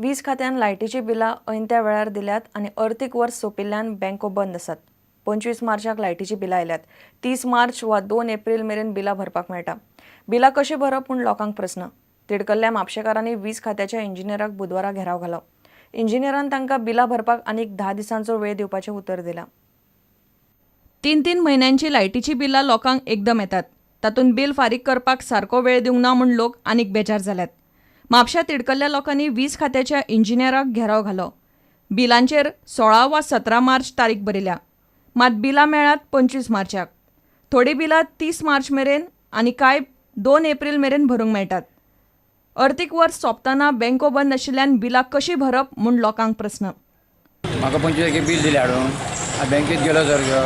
वीज खात्यान लायटीचीं बिलां ऐन त्या वेळार दिल्यात आनी अर्थीक वर्स सोंपिल्ल्यान बँको बंद आसात. 25 मार्चाक लायटीचीं बिलां आयल्यात. 30 मार्च वा 2 एप्रील मेरेन बिलां भरपाक मेळटा. बिलां कशीं भरप म्हूण लोकांक प्रस्न. तिडकल्ल्या म्हापशेकारांनी वीज खात्याच्या इंजिनियराक बुधवारा घेराव घालो. इंजिनियरान तांकां बिलां भरपाक आनीक 10 दिसांचो वेळ दिवपाचें उतर दिलां. 3-3 म्हयन्यांची लायटीचीं बिलां लोकांक एकदम येतात. तातूंत बिल फारीक करपाक सारको वेळ दिवंक ना म्हूण लोक आनीक बेजार जाल्यात. म्हापश्या तिडकल्ल्या लोकांनी वीज खात्याच्या इंजिनियराक घेराव घालो. बिलांचेर 16 वा 17 मार्च तारीख बरयल्या, मात बिलां मेळ्ळ्यात 25 मार्चाक. थोडीं बिलां 30 मार्च मेरेन आनी कांय 2 एप्रील मेरेन भरूंक मेळटात. अर्थीक वर्स सोंपतना बँको बंद आशिल्ल्यान बिलां कशीं भरप म्हूण लोकांक प्रस्न. म्हाका 25 बील दिलें हाडून, बँकेत गेलो सारको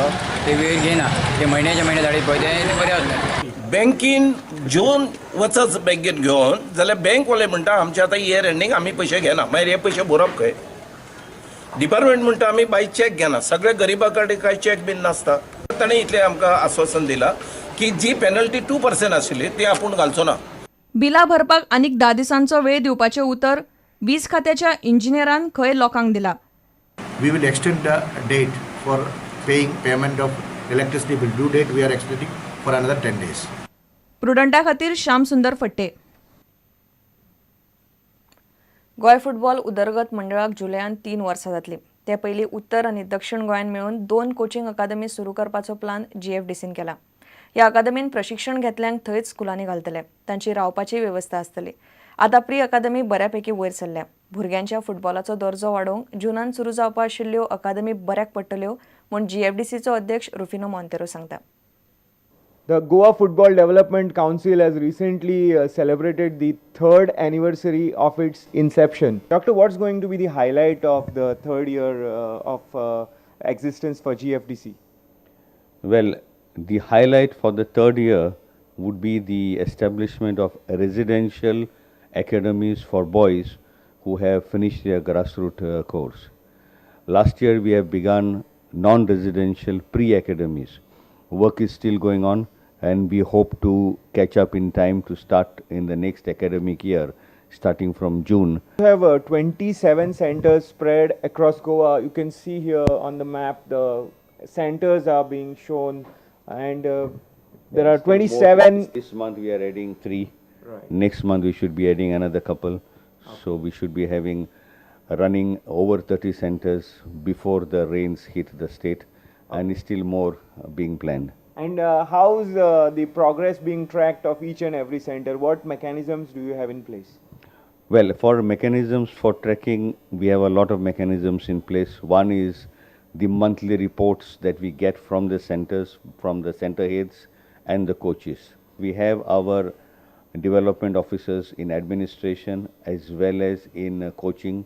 ते वेळ घेयना, ते म्हयन्याच्या म्हयने धाडीत पळय ते बरें आसलें. बँकेन घेवन वचच बँकेन घेवन जाल्यार बँकवाले म्हणटा आमचे आतां इयर एंडींग आमी पयशे घेना, मागीर हे पयशे भरप खंय? डिपार्टमेंट म्हणटा आमी बाय चॅक घेना, सगळे गरिबा कडेन कांय चॅक बीन नासता. ताणें इतलें आमकां आस्वासन दिलां की जी पेनल्टी 2% आशिल्ली ती आपूण घालचो ना. बिलां भरपाक आनीक 10 दिसांचो वेळ दिवपाचें उतर वीज खात्याच्या इंजिनियरान खंय लोकांक दिला. We will extend the date for paying payment of electricity bill. Due date we are extending for another 10 days. प्रुडंटा खातीर श्याम सुंदर फट्टे. गोंय फुटबॉल उदरगत मंडळाक जुलयान 3 वर्सां जातली. ते पयलीं उत्तर आनी दक्षिण गोंयांत मेळून 2 कोचिंग अकादमी सुरू करपाचो प्लान जीएफडीसीन केला. ह्या अकादमीन प्रशिक्षण घेतल्यांक थंयच स्कुलांनी घालतले. तांची रावपाची वेवस्था आसतली. आतां प्री अकादमी बऱ्यापैकी वयर सरल्या. भुरग्यांच्या फुटबॉलाचो दर्जो वाडोवंक जुनान सुरू जावपा आशिल्ल्यो अकादमी बऱ्याक पडटल्यो म्हूण जीएफडीसीचो अध्यक्ष रुफिनो मोंतेरो सांगता. The Goa Football Development Council has recently celebrated the 3rd anniversary of its inception. Doctor, what's going to be the highlight of the 3rd year of existence for GFDC? Well, the highlight for the 3rd year would be the establishment of residential academies for boys who have finished their grassroots course. Last year we have begun non-residential pre-academies. Work is still going on and we hope to catch up in time to start in the next academic year, starting from June. We have 27 centers spread across Goa. You can see here on the map the centers are being shown, and there are 27. This month we are adding 3. Right. Next month we should be adding another couple. Okay. So we should be having running over 30 centers before the rains hit the state. Okay. And still more being planned. And how's the progress being tracked of each and every center? What mechanisms do you have in place? Well, for mechanisms for tracking, we have a lot of mechanisms in place. One is the monthly reports that we get from the centers, from the center heads and the coaches. We have our development officers in administration as well as in coaching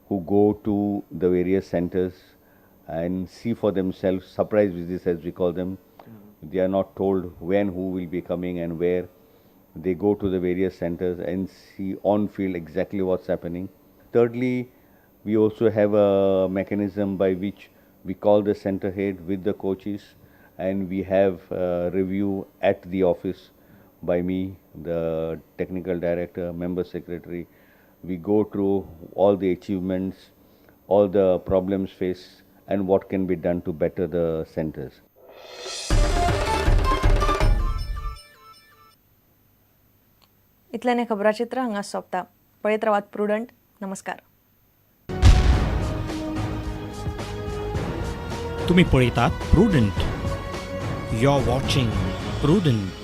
who go to the various centers and see for themselves, surprise visits as we call them. They are not told when, who will be coming and where. They go to the various centers and see on field exactly what's happening. Thirdly, we also have a mechanism by which we call the center head with the coaches and we have a review at the office by me, the technical director, member secretary. We go through all the achievements, all the problems faced and what can be done to better the centers. इतल्याने खबराचित्र हांगा सोंपता. पळयत रावात prudent. नमस्कार. तुम्ही पळयतात Prudent. You are watching Prudent.